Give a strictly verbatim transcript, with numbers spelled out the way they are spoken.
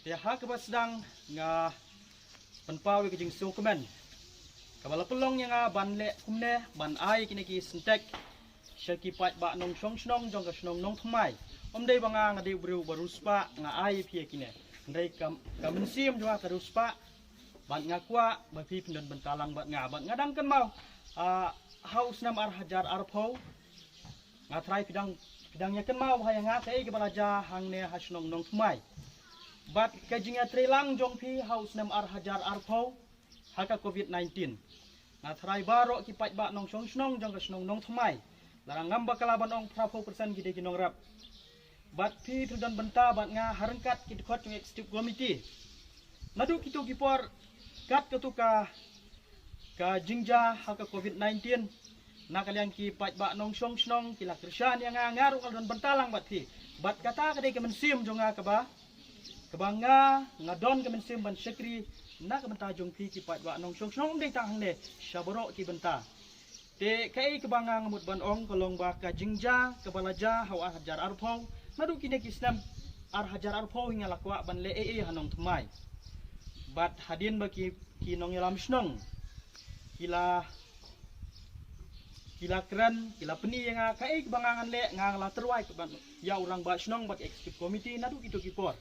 Te ha kaba sdang nga pynpaw ïa ka jingsngewkmen kaba la pynlong ïa nga ban leh kumne, ban ai kine ki Sintex sha ki paidbah nongshong shnong jong ka shnong Nongthymmai. Ym dei ba nga nga dei u briew ba riewspah nga ai ïa phi ïa kine. Hynrei ka, ka mynsiem jong nga ka riewspah, bad nga kwah ba phi pyndon bynta lang bad nga, bad nga dang kynmaw, ah, ha u snem ar hajar arphew, nga trai phi dang, phi dang ïa kynmaw ha ïa nga kaei kaba la jia hangne ha shnong Nongthymmai. Bad ka jingïatreilang jong phi ha u snem ar hajar arphew ha ka covid nineteen. Nga trai baroh ki paidbah nongshong shnong jong ka shnong Nongthymmai, lada ngam bakla ban ong phraphew percent ki dei ki nongrep. Bad phi pyndon bynta bad nga ha ryngkat ki dkhot jong executive committee. Naduh kito ki por, kat katu ka, ka jingjia ha ka covid nineteen, na ka liang ki paidbah nongshong shnong ki la kyrshan ïa nga, nga ruh nga la don bynta lang bad phi. Bad kata ka dei ka mynsiem jong nga kaba, kaba nga, nga don ka mynsiem ban shakri na ka bynta jong phi ki paidbah nongshong shnong, ym dei tang hangne, sha baroh ki bynta. Te kaei kaba nga nga mut ban ong ka long ba ka jingjia kaba la jia ha u ar hajar arphew, naduh kine ki snem ar hajar arphew hi nga la kwah ban leh ei ei ha Nongthymmai. Bad hadien ba ki, ki nongïalam shnong ki la, ki la kren, ki la pyni ïa nga kaei kaba nga ngan leh, nga la tyrwa ïa u rangbah shnong bad executive committee naduh kito ki por.